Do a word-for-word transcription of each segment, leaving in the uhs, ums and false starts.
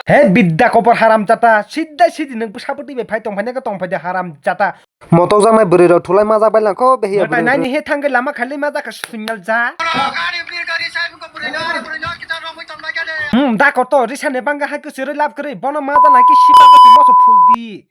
He bidda kobor haram jata, sidda sidi nwng bwsa bwtwi bai phai tong phai nai khe tong phai de haram jata. Motok jaknai bwrwi rok thulai majak bai langkho behi. Matai bwrwi nai ni he thangwi lama khali majak kha sunyal ja. Hmm, da koto risa ne bangga hai kwchwrwi lab kwrwi bono maja lai khe sipa kwchwi moso phul di.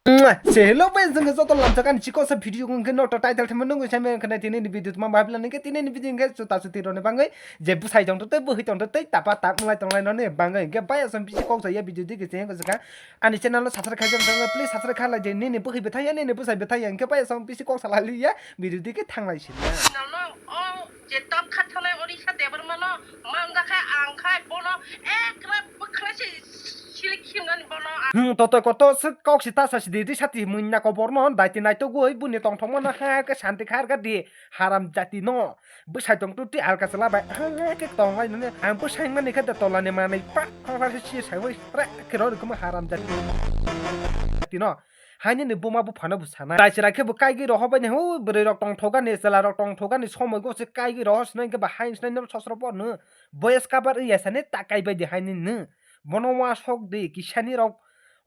Mwah! Se hello guys, jeng joto lamchak ani chikon sa video kung khe noto title thema nungwi sai men khna tini ni video tma bhabla nungkhe tini ni video khe chuta chuti roni bangwi je bwsai tongto tei bwhwi tongto tei tapa tap mlai tonglai noni bangwi khe bai asam bisi kok sa ya video digi se kha ani channel no subscribe khai jang please subscribe khalai de nini bwhwi bethai ya nini bwsai bethai ya khe bai asam bisi kok sa lai ya video digi thanglai si. Nang no o je top khathalai Odisha Debbarma no manja khai ang khai bono ekra bwkhwlai se. Hmm, toto koto se kok si ta sa si di, di sati muina kobor no, dai ti nai to goi, buni tong thong mano ha, ke santi khar ga di, haram jati no, bwsai tong tu ti alka sala bai, ha, ke tong lai nune, ang bwsai mani khe da tola ni manai, pa, pa, pa, si sai wai, re, ke ro, kuma haram jati. Jati no, haini ni buma bu phano bu sana. Dai sira khe bu kai gi roho bai ne, hu, bwrwi rok tong thoga ni, sela rok tong thoga ni, somoi go se kai gi roho, sinai ke ba hain sinai no sosro po no, boyes kabar iya sane ta kai bai di haini no. Bono uansuk di, kisani rok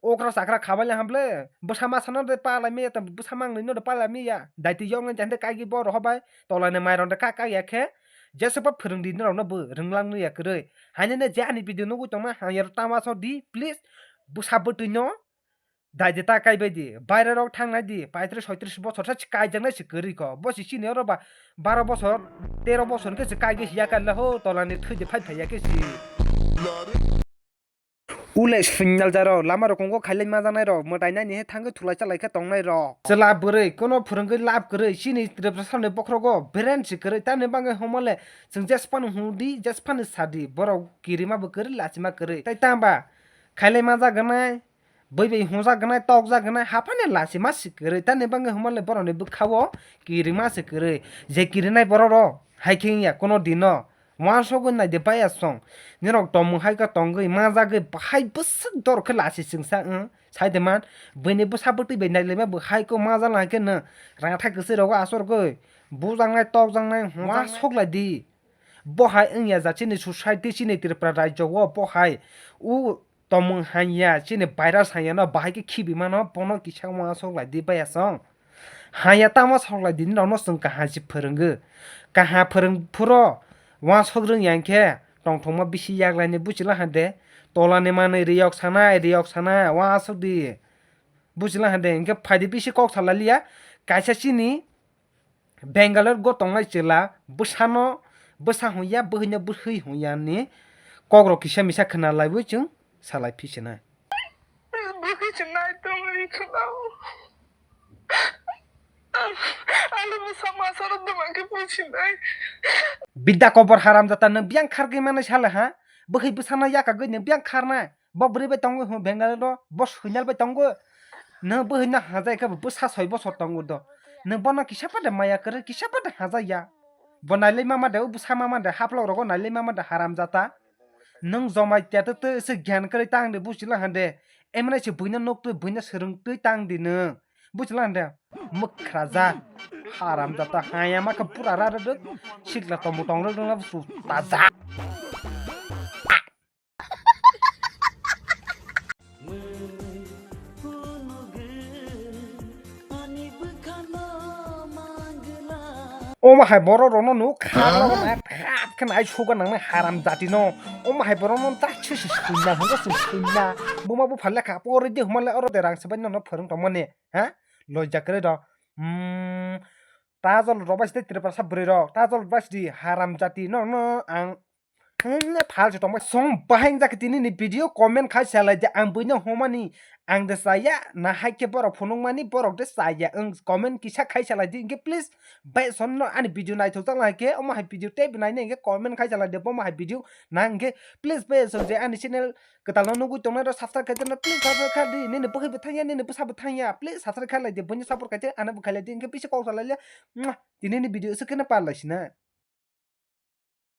okra chakra khabaile hamble, bwsa masano de palaimaya, bwsa mangnwino de palaimaya, daiti yoknai jahinde kaigi bo rohobai, tolani mairon de ka kaiya khe, jeswkba phwrwngdi norokno bo rwnglang nungya kwrwi. Hainene je ani video nugwi tongma hamya rok tama so di, please, bwsa bwtwino, daiti ta kaibai di, baire rok thangnai di, paitris soitris bosor sa kaijaknai se kwrwi kho, bo se chini oro ba baro bosor, tero bosor khe se kaigwi se yakar le ho, tolani thwi de phai phai ya khe se. Ule swingnal jaro, lama rokongo khailai majanai rok, mwtai nai ni he thangwi thulai chalai khe tongnai rok. Chwla bwrwi, kono phwrwngwi lab kwrwi, chini Tripura salni bokhrogo, beren si kwrwi, tamni bagwi humale, chwng jesphano hudi, jesphano sadi, borok kirima bo kwrwi, lachima kwrwi. Tai tamba, khailai majaganai, bui bai hujak gnai, tok jak gnai, haphani lachima si kwrwi, tamni bagwi humale borokni bwkhao kirima si kwrwi, je kirinai borok rok, hai khe wngya kono dino. Uansugwi naidi baya song. Nirok tongmung hai khe tongwi, majagwi, bahai bwswk dor khe lachi chwngsa wng. Saide man, buini bwsa bwtwi bai nailaima bo hai khe majala hai khe no. Rangthai kwchwi rogo asorgwi, bujaknai, tokjaknai, hwnjaknai. Uansuk lai di. Bo hai wngya ja chini society, chini Tripura rajyo o bo hai. U Tongmung hanya, chini virus hanya no bahai khe khibi mano, bono kisa uansuk lai di baya song. Hanya tamo sok lai di, nini rok no chwng kaham se phwrwngwi. Kaham phwrwng phuro uansuk rwngya hwnkhe tongthokma bisi yak lai ni buchila hande. Tola ni manwi riyok sanai, riyok sanai, uansuk di. Buchila hande, hwnkhe phai di bisi kok sa lai liya. Kaisa chini Bangalore go tongnai chwla bwsano bwsa hwnya, bwhwino bwrwi hwnya ni kokrok kisa misa khna laiwi chwng salai phi se nai. Bwrwi se nai tongwi khna. Ani bwsa masa rok duma khe buji nai. Bidda kobor haram jata nwng biyang khargwi manai sale ha? Bwhwi bwsano yakagwi nwng biyang kharnai? Bo bwrwi bai tongo hwn Bengali ro, bo swinal bai tongo. Nwng bwhwi no hajai khe bo bwsa soi bosor tongo do. Nwng bono kisa pada maya kwrwi, kisa pada hajai ya. Bo nailai mama de, o bwsa mama de, haplok rogo nailai mama de haram jata. Nwng jomai tiya twi twi se gyan kwrwi tang di buchila hande. Emre se buino nuk twi, buino swrwng twi tang di nwng. Buchila hande. Mwkhra ja. Haram jata haya ma khe pura ra rwdwk. Sikla tomo tong rwdwk na busu ta ja. Omo hai borok rokno nuk kha rokno thap khe nai suga nangnai haram jati no. Omo hai borok no ta chisi suina hwnga chwng suina. Buma bupha lekha pori di hwnma le oro de rang se bai nono phwrwng tongmani. Ha? Loija kwrwi rok. Hmm. Tajol rok bai side Tripura sa bwrwi rok. Tajol bai sidi haram jati no no ang. Hmm, phal se tongbai song bahai jak tini ni video comment khai salai de ang buino homani ang de saya na hai khe borok phunuk mani borok de saya ang comment kisa khai salai di hwnkhe please bai son no ani video naithok jak lai khe omo hai video tei bwnai ne hwnkhe comment khai salai de bomo hai video na hwnkhe please bai son je ani channel kwtal no nugwi tongnai rok subscribe khai jana please subscribe khai di nini bwkhwi bo thangya nini bwsa bo thangya please subscribe khai lai de buino support khai de ano bo khai lai de hwnkhe pisa kok salai le tini ni video se khe no par lai sina.